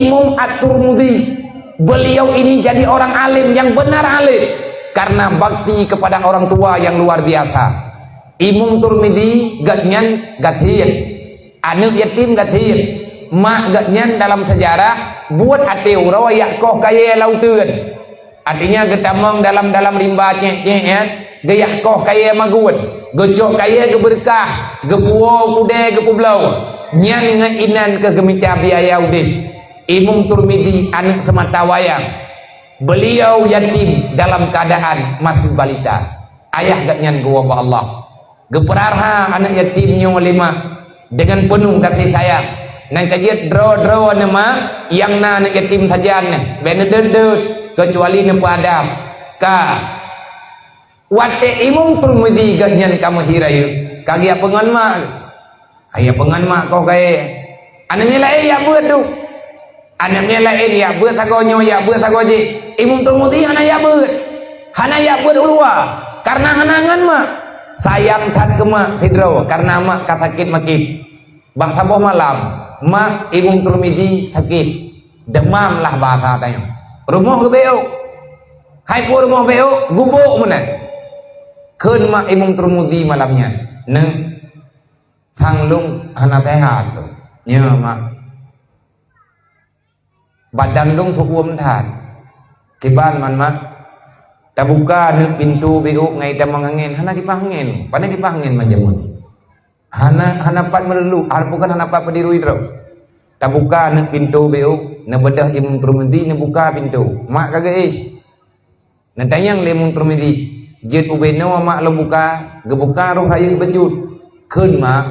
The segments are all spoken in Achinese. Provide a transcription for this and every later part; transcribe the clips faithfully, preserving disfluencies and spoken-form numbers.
Imam At-Tirmidzi, beliau ini jadi orang alim yang benar alim karena bakti kepada orang tua yang luar biasa. Imam Tirmidzi gobnyan gasien, aneuk yatim gasien. Mak gobnyan dalam sejarah buet até uroe yak koh kayée lam uteuen. Artinya geutamong dalam-dalam rimba cék-cék nyan, geuyak koh kayée magun, geucok kayée geubeureukat, geupuwoe kudée geupeubloe. Nyan ngon inan keuh geumita biaya udeb. Imam Tirmidzi aneuk seumata wayang. Beliau yatim dalam keadaan masih balita. Ayah gobnyan geuwoe bak Allah. Geupeurara aneuk yatim nyoe lé mak deungon peunoh gaséh sayang. Nyan ka jeuet droe-droe nyan mak nyang na aneuk yatim sajan nyan, bék neudeuet-deuet, keucuali neupeuadab. Ka watée Imam Tirmidzi gobnyan ka meuhi rayeuk, ka geujak peungon mak. Geujak peungon mak koh kayée. Aneuk miet laén jak beuet tu. Aneuk miet laén jak beuet sagoe nyoe, jak beuet sagoe jih. Imam Tirmidzi hana jak beuet. Hana jak beuet u luwa, kareuna hana ngon mak. Sayang that keu mak sidroe, kareuna mak ka sakét makét. Bak saboh malam, mak Imam Tirmidzi sakét. Demam lah bahasa tanyoe. Rumoh geubeuôk. Hai peue rumoh beuôk, gubôk meunan. Kheun mak Imam Tirmidzi malam nyan, "Neuk, sang lôn hana seuhat lôn." "Nyo, mak." "Badan lôn seuuem that." "Kiban man, mak?" "Tabuka neuk pintoe beuôk ngon itamong angén, hana kipaih angén. Pane kipaih angén man jameun? Hana, hana pat meululu, bukan hana pat peudirui droe." Tabuka neuk pintoe beuôk, neubeudôh Imam Tirmidzi neubuka pintoe. Mak ka geuéh. Neutanyong lé Imam Tirmidzi, "Jeuet ubé noe mak lôn buka?" Geubuka roh rayeuk bacut. "Kheun mak,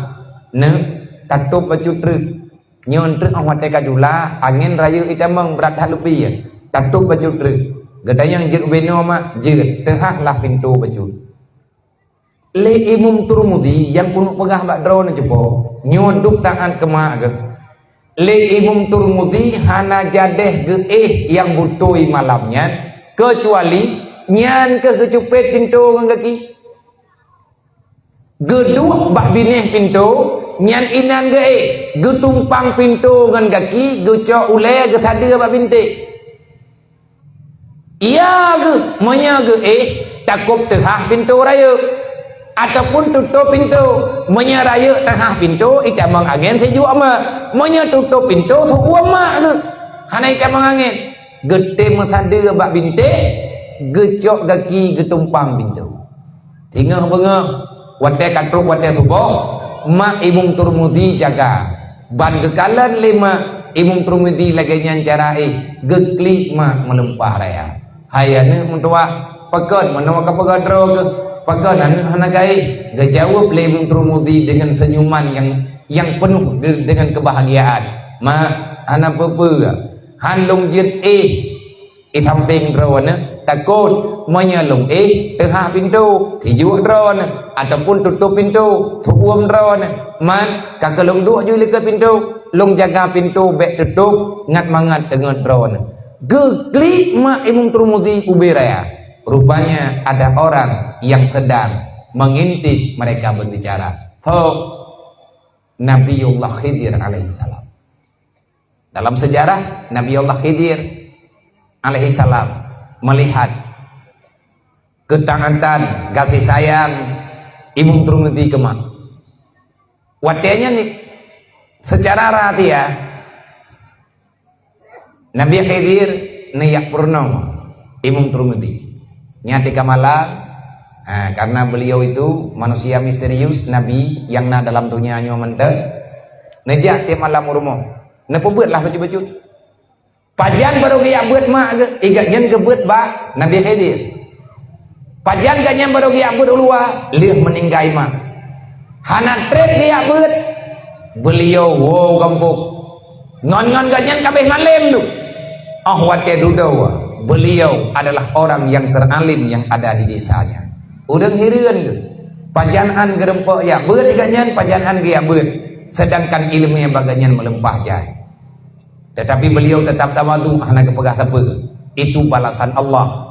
neuk, tatôb bacut treuk." Nyoe treuk óh watée ka jula, angén rayeuk itamong brat that leupie. Tatôb bacut treuk. Geutanyong, "Jeuet ubé noe mak?" "Jeuet." Teuhah lah pintoe bacut. Lé Imam Tirmidzi nyang keuneuk peugah bak droeneuh cupo, nyoe duek taát keu mak geuh. Lé Imam Tirmidzi hana jadeh geuéh nyang beutôi malam nyan, keucuali nyan keuh geucupet pintoe ngon gaki. Geuduek bak binéh pintoe, nyan inan geuéh, geutumpang pintoe ngon gaki, geucok ulée geusadeue bak bintéh. Iya geuh, meunyoe geuéh, takôb teuhah pintoe rayeuk, ataupun tutôb pintoe. Meunyoe rayeuk teuhah pintoe, itamong angén sijuek mak. Meunyoe tutôb pintoe, seuuem mak geuh. Hana itamong angén. Geutem meusadeue bak bintéh, geucok gaki geutumpang pintoe. Singoh beungoh, watée ka trok watée suboh, mak Imam Tirmidzi jaga. Ban geukalon lé mak Imam Tirmidzi lagée nyan cara éh, geuklik mak meulumpah raya. "Hai aneuk meutuwah, pakon meunoe ka peugah droe keuh? Pakon aneuk hana geuéh?" Geujaweueb lé Imam Tirmidzi deungon seunyuman nyang, nyang peunoh de-, deungon keubahgiaan. "Mak, hana peue-peue. Han lôn jeuet éh." Di sampéng droeneuh, takot meunyoe lôn éh teuhah pintoe, sijuek droeneuh, ataupun tutôb pintoe, seuuem droeneuh. Man, ka keu lôn duek ju likot pintoe, lôn jaga pintoe bék tutôb, ngat mangat teungeut droeneuh. Geuklik mak Imam Tirmidzi ubé raya. Rupanya ada orang yang sedang mengintip mereka berbicara. Tho, Nabiullah Khidir alaihissalam. Dalam sejarah, Nabi Allah Khidir alaihissalam melihat ketaatan, kasih sayang Imam Tirmidzi keu mak. Watée nyan ni, secara rahasia, Nabi Khidir neujak peurunoe Imam Tirmidzi. Nyan tika malam, ha, karena beliau itu manusia misterius, nabi nyang na dalam dunia nyoe mantong. Neujak tiep malam u rumoh. Neupeubuet lah bacut-bacut. Pajan barô geujak beuet mak geuh, i gobnyan geubeuet bak Nabi Khidir. Pajan gobnyan barô geujak beuet u luwa, lheueh meuninggai mak. Hana treb geujak beuet, beuliau woe gampông. Ngon-ngon gobnyan ka abéh malém tu. Óh watée dudoe, beuliau adalah orang yang teralim yang ada di desanya. Ureuëng hireuen geuh. Pajan an geureumpok jak beuet i gobnyan, pajan an geujak beuet. Sedangkan iéleumé bak gobnyan meulumpah jai. Tetapi beliau tetap tawadhu, hana geupeugah sapeue. Itu balasan Allah